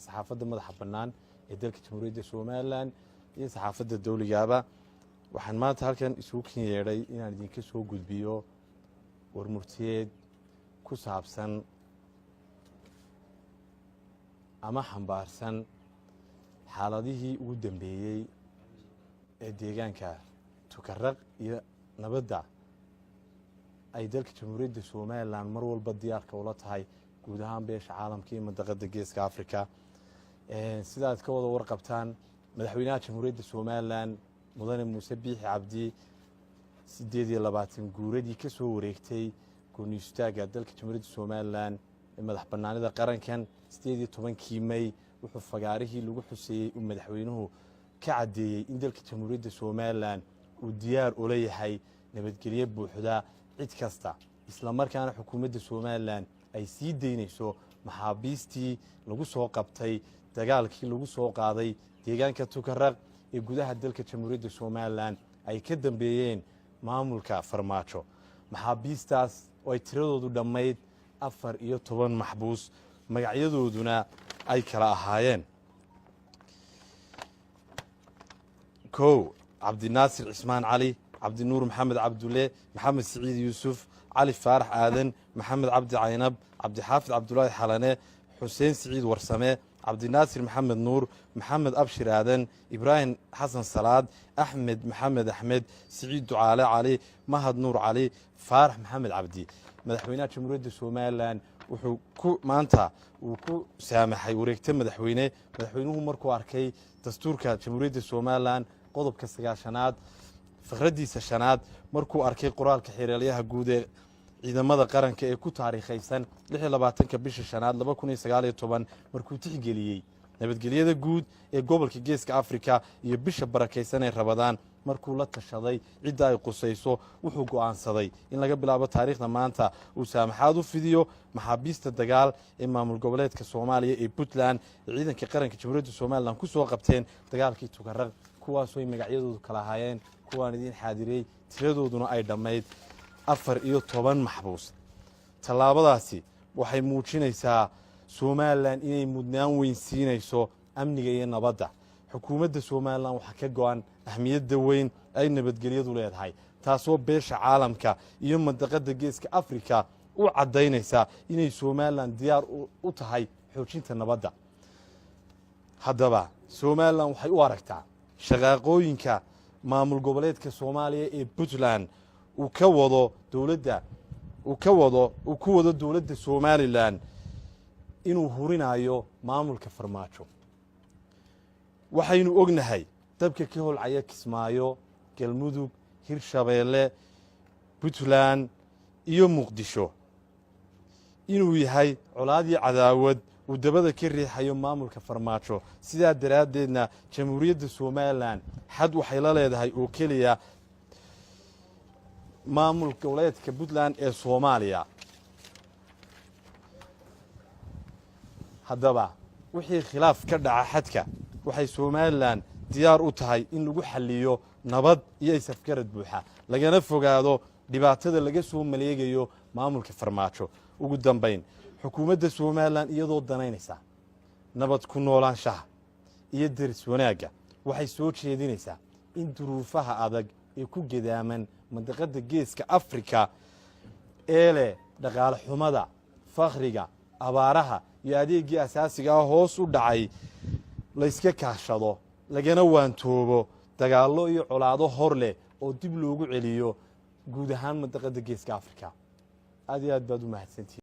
Saxaafadda madaxa bannaan ee dalka Jamhuuriyadda Somalilan iyo saxaafadda dowligaaba, waxaan maanta halkan isugu kin yeedhay inaan idinka soo gudbiyo warmurtiyeed ku saabsan ama xambaarsan xaaladihii ugu dambeeyey ee deegaanka Tukaraq iyo nabadda ay dalka Jamhuuriyadda Somalilan mar walba diyaarka ula tahay guud ahaan beesha caalamka iyo mandaqada Geeska Africa. Sidaad ka wada warqabtaan, madaxweynaha Jamhuuriyadda Somalilan, Mudane Muuse Biixi Cabdi, 28 guuradii ka soo wareegtay gooniistaaga dalka Jamhuuriyadda Somalilan ee madax banaanida qarankan, 18-kii May, wuxuu fagaarihii lagu xuseeyey uu madaxweynuhu ka caddeeyey in dalka Jamhuuriyadda Somalilan uu diyaar ula yahay nabadgelyo buuxda cid kasta, islamarkaana xukuumadda Somalilan ay sii daynayso maxaabiistii lagu soo qabtay dagaalkii lagu soo qaaday deegaanka Tukaraq ee gudaha dalka Jamhuuriyadda Somalilan ay ka dambeeyeen maamulka Farmaajo. Maxaabiistaas oo ay tiradoodu dhammayd 14 maxbuus, magacyadooduna ay kala ahaayeen: 1, Cabdinaasir Cismaan Cali, Cabdinuur Maxamed Cabdulle, Maxamed Siciid Yuusuf, Cali Faarax Aadan, Maxamed Cabdi Caynab, Cabdixaafid Cabdulaahi Xalane, Xuseen Siciid Warsame, Cabdinaasir Maxamed Nuur, Maxamed Abshir Aadan, Ibraahim Xasan Salaad, Axmed Maxamed Axmed, Siciid Ducaale Cali, Mahad Nuur Cali, Faarax Maxamed Cabdi. Madaxweynaha Jamhuuriyadda Somalilan wuxuu ku maanta uu ku saamaxay wareegto madaxweyne. Madaxweynuhu markuu arkay dastuurka Jamhuuriyadda Somalilan qodobka 90aad fikradiisa shanaad, markuu arkay qoraalka xeeralyaha guud ee ciidamada qaranka ee ku taariikhaysan 26-ka bisha shanaad 2019, markuu tixgeliyey nabadgelyada guud ee gobolka Geeska Afrika iyo bisha barakaysan ee Rabadaan, markuu la tashaday cidda ay qusayso, wuxuu go'aansaday in laga bilaabo taariikhda maanta uu saamaxaad u fidiyo maxaabiista dagaal ee maamul goboleedka Soomaaliya ee Puntland ee ciidanka qaranka Jamhuuriyadda Somalilan ku soo qabteen dagaalkii Tukaraq, kuwaasoo ay magacyadoodu kala ahaayeen kuwaan idiin xaadiriyey, tiradooduna ay dhammayd 14 maxbuus. Tallaabadaasi waxay muujinaysaa Somalilan inay mudnaan weyn siinayso amniga iyo nabadda. Xukuumadda Somalilan waxaa ka go'an ahmiyadda weyn ay nabadgelyadu leedahay, taasoo beesha caalamka iyo mandaqadda Geeska Afrika u caddaynaysa inay Somalilan diyaar u tahay xoojinta nabadda. Haddaba, Somalilan waxay u aragtaa shaqaaqooyinka maamul goboleedka Soomaaliya ee Puntland uu ka wado dowladda uu ka wado uu ku wado dowladda Somalilan inuu hurinayo maamulka Farmaajo. Waxaynu ognahay dabka ka holcaya Kismaayo, Galmudug, Hirshabeelle, Puntland iyo Muqdisho inuu yahay colaadii cadaawad uu dabada ka riixayo maamulka Farmaajo. Sidaa daraaddeedna, Jamhuuriyadda Somalilan xad waxay la leedahay oo keliya maamul goboleedka Puntland ee Soomaaliya. Haddaba, wixii khilaaf ka dhaca xadka waxay Somalilan diyaar u tahay in lagu xaliyo nabad iyo isafgarad buuxa, lagana fogaado dhibaatada laga soo maleegayo maamulka Farmaajo. Ugu dambayn, xukuumadda Somalilan, iyadoo danaynaysa nabad ku noolaanshaha iyo deris wanaagga, waxay soo jeedinaysaa in duruufaha adag ee ku gedaaman mandaqadda Geeska Afrika ee leh dhaqaale xumada, fakhriga, abaaraha iyo adeeggii asaasiga ah hoos u dhacay layska kaashado, lagana waantoobo dagaallo iyo colaado hor leh oo dib loogu celiyo guud ahaan mandaqadda Geeska Afrika. Aad iyo aad baad u mahadsantihin.